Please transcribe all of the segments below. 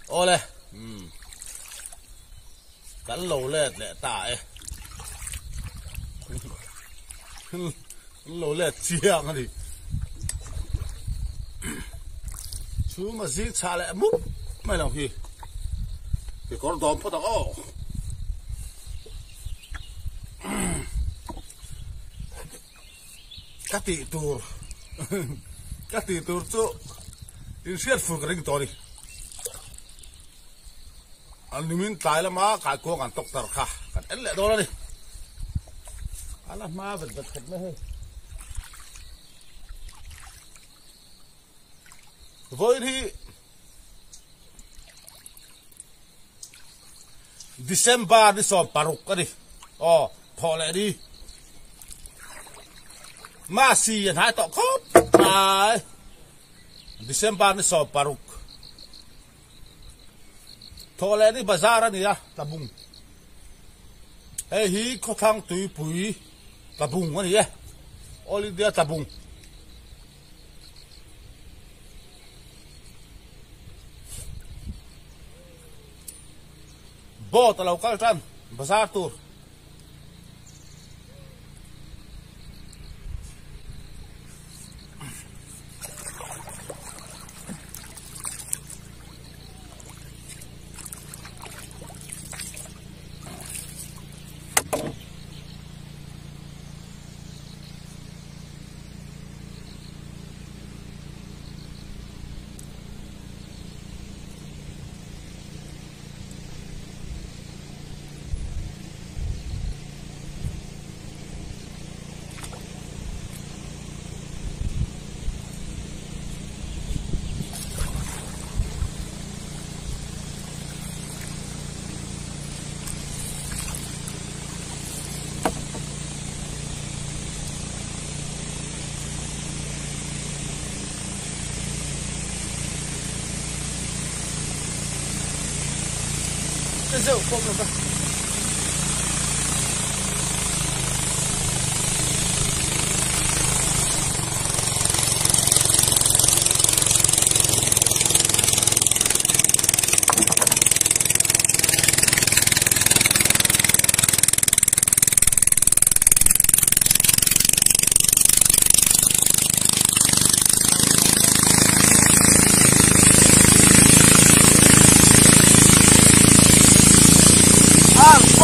Awle umm kan lo let leh ta e kan lo let chiang a ni chhum a zing chhah leh mup mai lo hi kekawr dawm phawt ang aw. Ka tih tur ka tih tur chu inhriat fur ka ring tawh a ni. An nimin tlai lama kaikuang an tawk tar kha kan en leh dawn a ni. A la hma vet vet khawp mai hei. Vawiin hi December ni 16 a ni. Aw, thawh leh ni. Masi a hnai tawh khawp mai. December ni 16. Thawh leh ni bazar a ni a, Tlabung. Hei hi khawthlang tuipui Tlabung a ni e. All India Tlabung. Boat a lo kal tan bazar tur. Zeuh pawh ka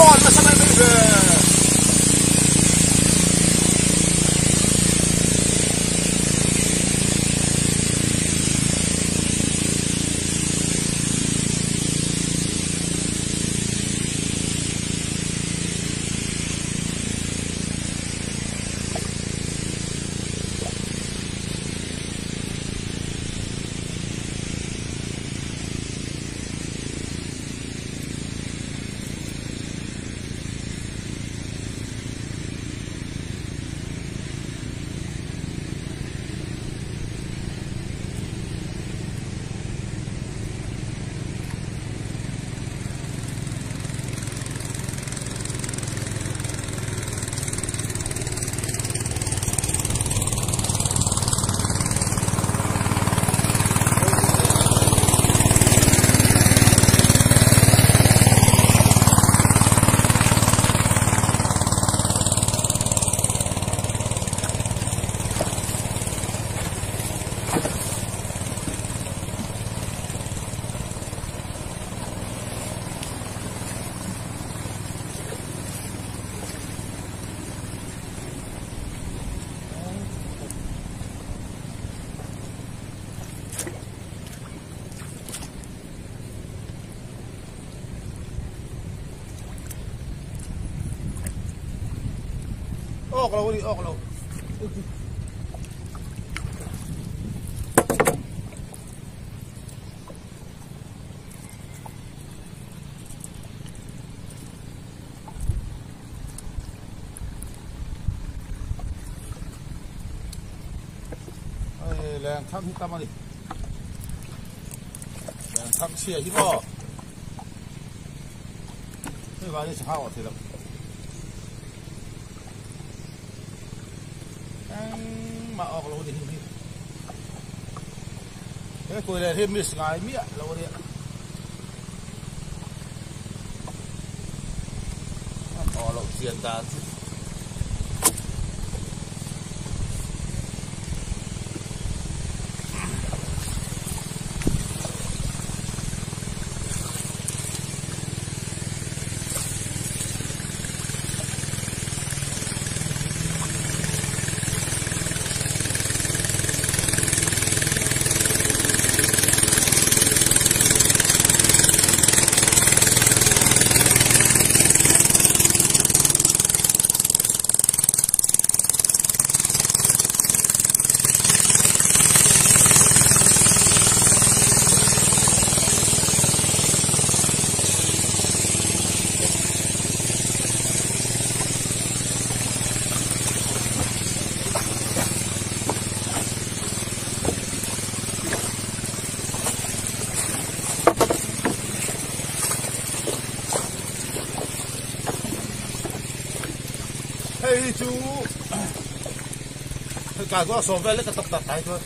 Ah, nasa mai mai ve. Awk lo a ni awk lo. Hei leng thang hi tam a ni. Leng thang chhia hi maw. Hei vai hi sangha awh thei lo. Engmah awk lo a ni hi. He kawi leh hi miss ngai miah lo a nia. An awh loh chian dan chu. Hei hi chu kai kual sawm vel lek a tawk tak tai chuan.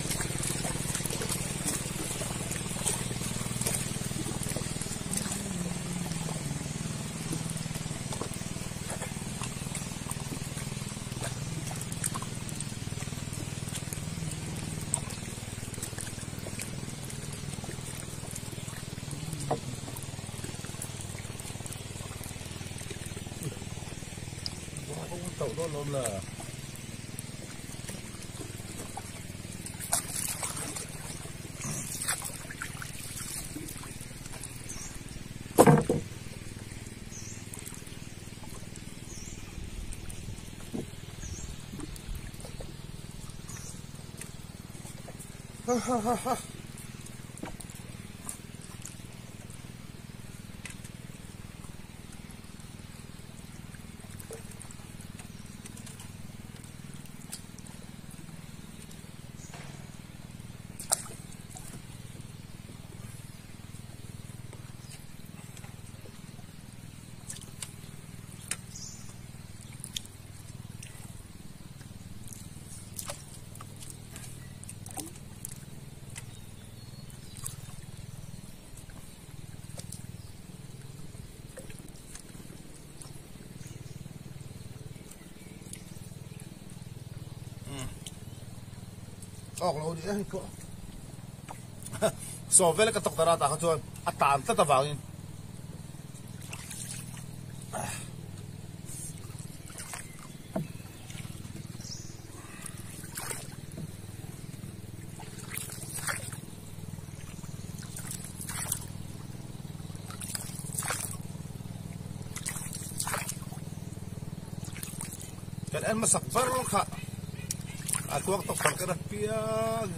Ha ha ha ha. Awk lo ni hei pawh sawm vel ka tawk ta rat ah kha chuan a tan tlat avangin Kan en hmasak ber kha a tuak tawk tak ker apiang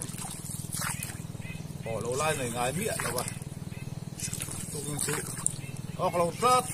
aw lo lai nei ngai miah lo a tukin chu awk lo tlat.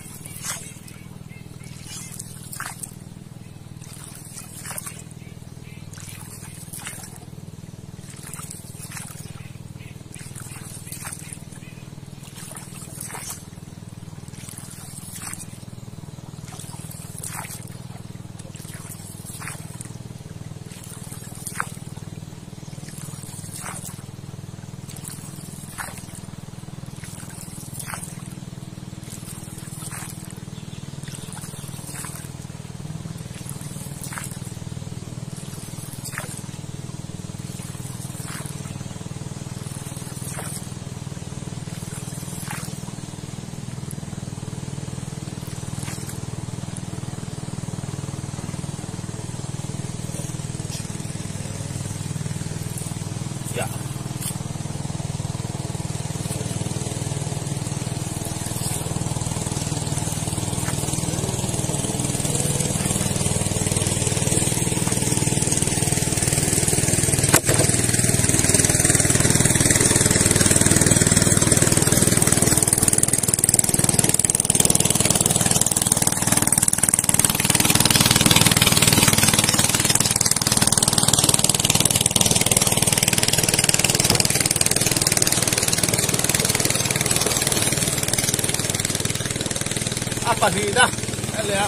A pahnihna a leh a.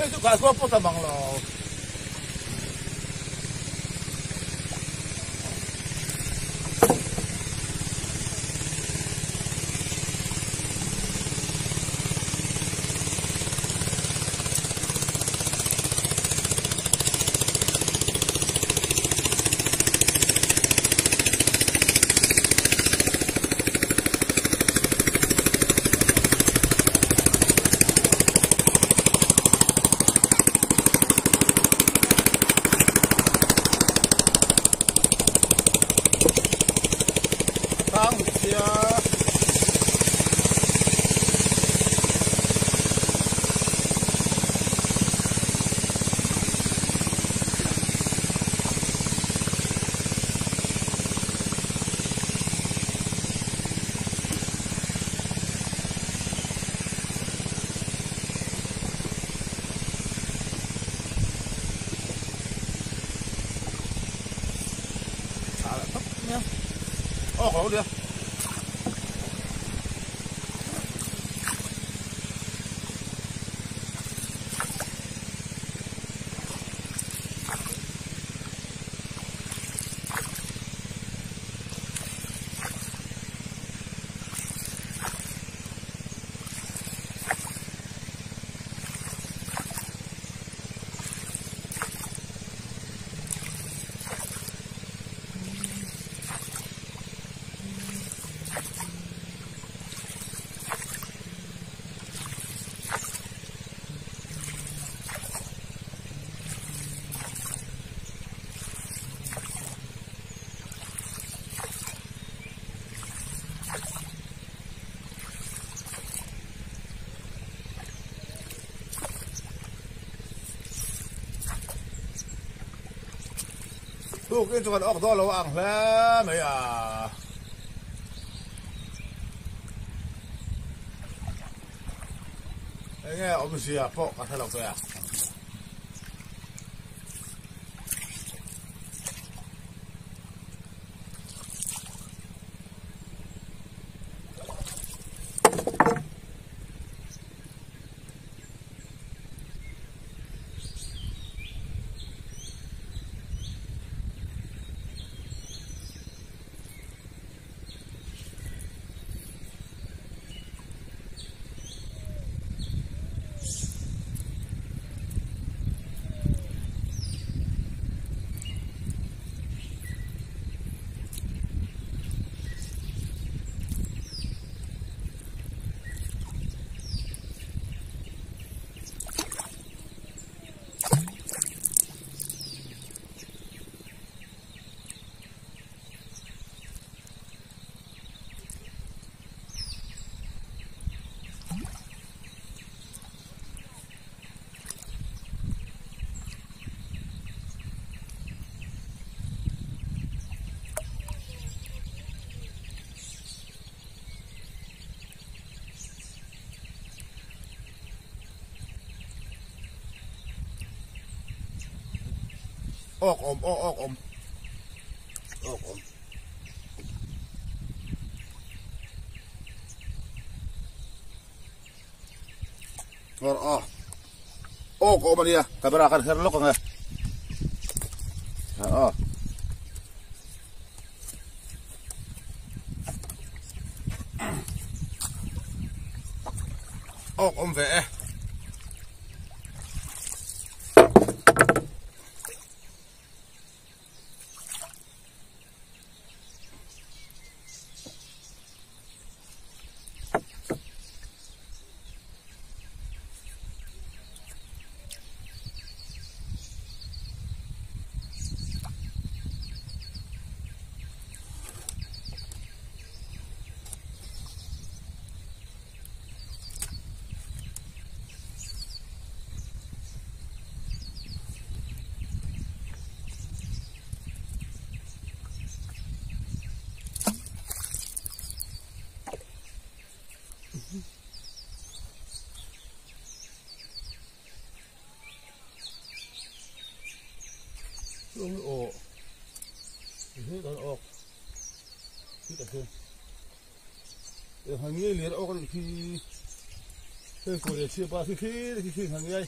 Hei chu kaikuang pawh tam ang lo. Tang sia. Awk lo nia. Tukin chu kan awk dawn lo a ang hle mai a. Enge awmzia pawh ka hre lo ve a. Awk awm aw awk awm awk awm. Or a awk awm ania camera kan her lawk ang e a awk awm ve e. Hei lian awk a nih khi hei kaw leh chhiah pa khi khi khi khi hang ngiai.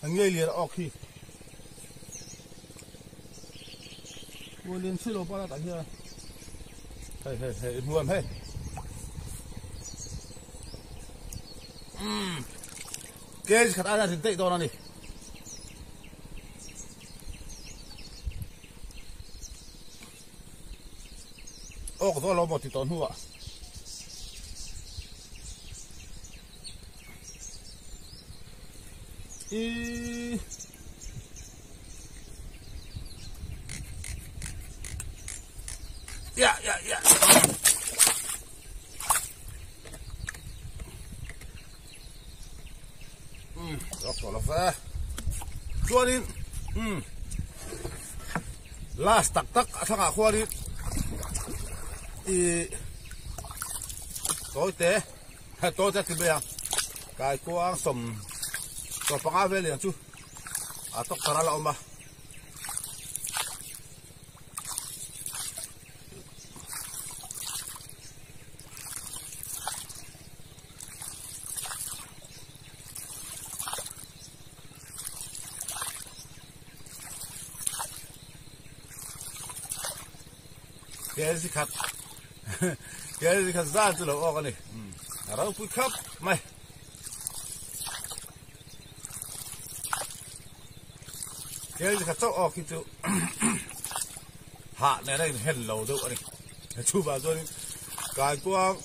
Ngei lian a awk hi. Ua lian si lo pa la tah hian. Hei hei hei i hmu em hei. Umm. Kg khat aia zin daih dawn a ni. Awk dawn lo maw ti tawh hnuah. I Ya ya ya. Um awk tawh lo ve. Chuanin um last tak tak a thlangah khuanin i tawi te. He tawi te a ti mai a, kaikuang 15 vel lian chu a tawk tar a la awm a. Kel zikhat kel zikhat zan chu lo awk a ni a ropui khap mai. Kel zikhat chauh awk hi chu hah nen a inhen lo deuh a ni. Chuvang chuanin kaikuang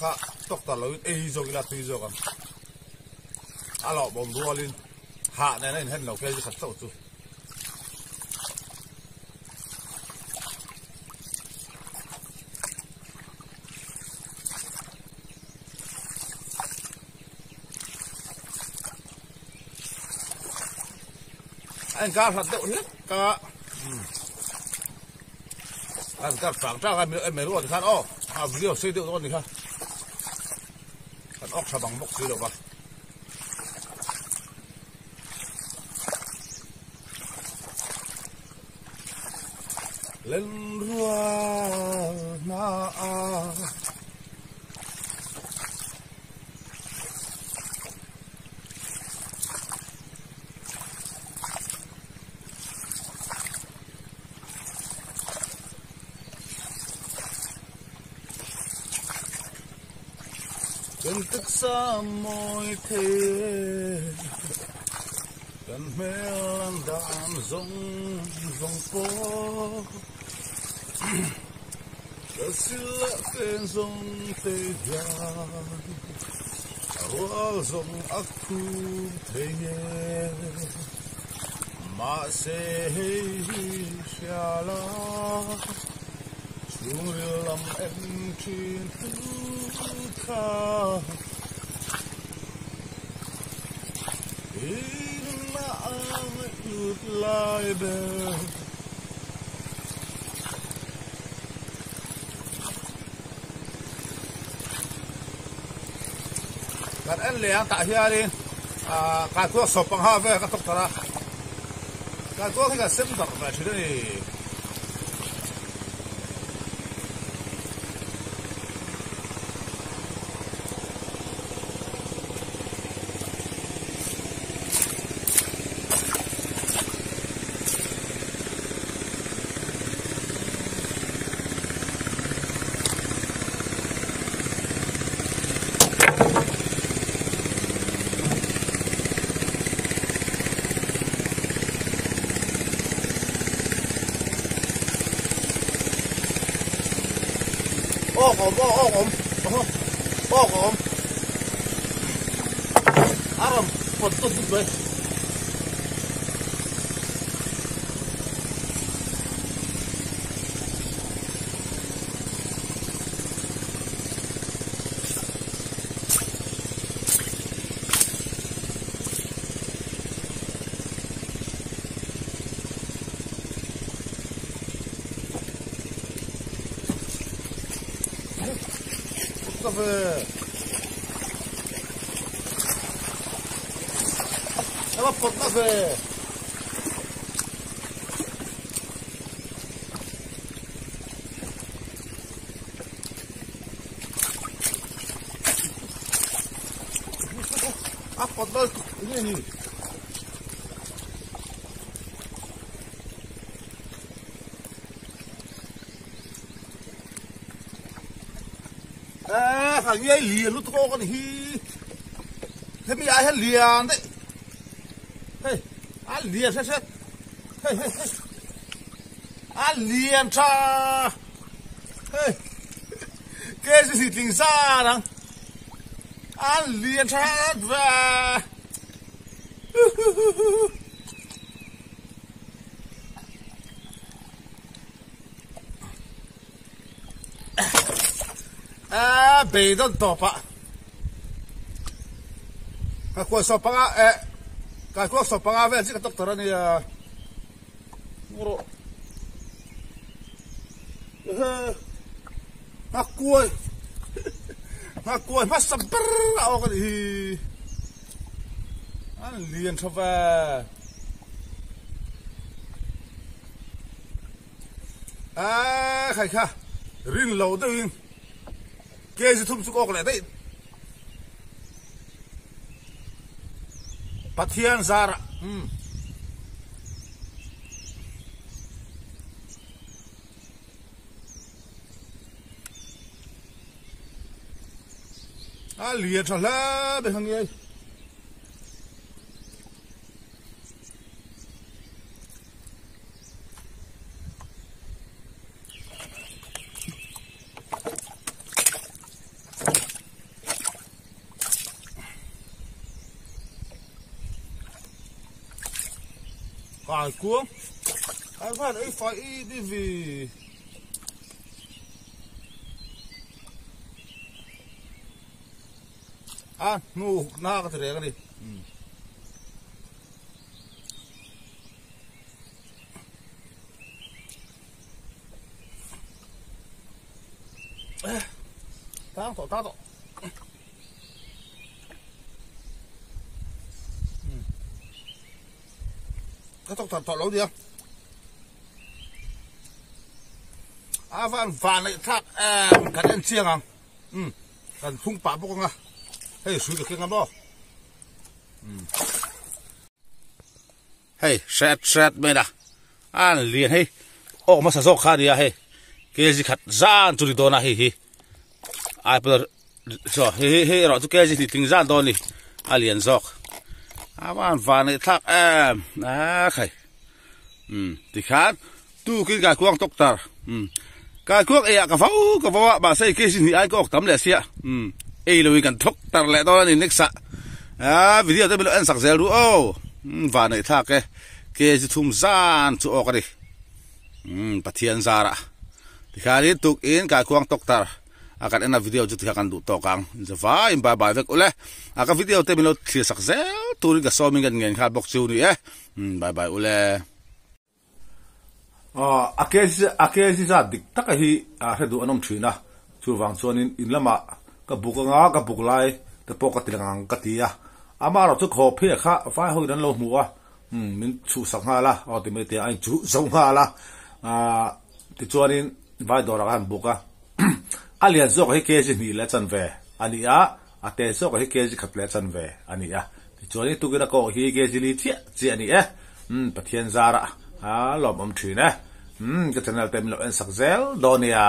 kha tawk ta loin ei zawk ila tui zawk ang. A lawmawm rualin hah nen a inhen lo kel zikhat chauh chu. A inkar hlat deuh hlek a a inkar chang chang a mi ruat khan aw a video sei deuh dawn a ni kha kan awk tha bang bawk si lo va. Lenrual hna a. Kan taksa mawi thei e, kan hmel an dan zawng zawng pawh ka sil leh fen zawng te hian a rual zawng a khum thei e. Mahse hei hi hria la. Chhungril lam en thin tu kha Inna ang lut lai ber. Kan en leh ang tah hianin kaikuak sawpangha vel ka tawk tar a. Kaikuak hi kan sem darh ve thin a ni. Awk awm aw awk awm awk awm a rawn pawt tut tut mai. Ela pawt na ve. Nge ni? Eh, ka ngiai lian lutuk awk a ni hi. Hemi ai hian lian daih. Hei, a lian hret hret. Hei, hei, hei. A lian tha. Hei, ke chu si tling zar ang. A lian tha hret ve. A beidawn tawp ah ka kual sawp panga eh kai kual sawp panga vel chi ka doctor a nia ngak kuai ngak kuai hmasa ber a awk a nih hi an lian tha ve. Aaa khai kha rin lo deuhin kg thum chu ka awk leh daih Pathian zarah umm. A lian tha hle mai kha ngiai. Kai kuang ai van ei fai i đi vì a hnu na ka ti reng a ni. Tang tawh tang tawh. Ka tawk thar tawh lo nia. A van van leh thlak em kan en chiang ang. Kan thlung pah bawk anga. Hei hrui ka keng a maw. Hei hret hret mai a an lian hei awk hmasa zawk kha a nia hei kg khat zan chu ni dawn a hei hi ai pawh saw hei hi hei erawh chu kg hnih tling zan dawn a ni a lian zawk a van van leh thlak em a khai umm tikhan tukin kaikuang doctor umm kaikuang eiah ka vo ka vo a mahse hei kg hnih ai ka awk tam leh sia umm ei loin kan thawk tar leh dawn a ni next ah aaa video te milo en sak zel ru aw umm van neih thlak e kg thum zan chu awk a ni umm Pathian zarah tikhanin tukin kaikuang doctor a kan en a video chu tikha kan duh tawk ang zavaiin bye bye vek ule a ka video te milo thlir sak zel turin ka sawmin kan ngen nghal bawk chu ni e umm bye bye ule. A kg zat dik taka hi hre duh an awm thin a, chuvang chuanin in lamah ka buk anga ka buk lai te pawh ka ti lang ang ka ti a, amaherawh chu khaw phei kha vai hoin an lo hmu a, min chhuhsak nghal a, aw ti mai te a inchuh zo nghal a, tichuanin vai dawrah ka han buk a, a lian zawk hi kg hnih leh chanve a ni a, a te zawk hi kg khat leh chanve a ni a, tichuanin tukin a kawh hi kg li chiah chiah a ni e, umm Pathian zarah a lawmawm thin e, umm ka channel te min lo en sak zel dawn nia.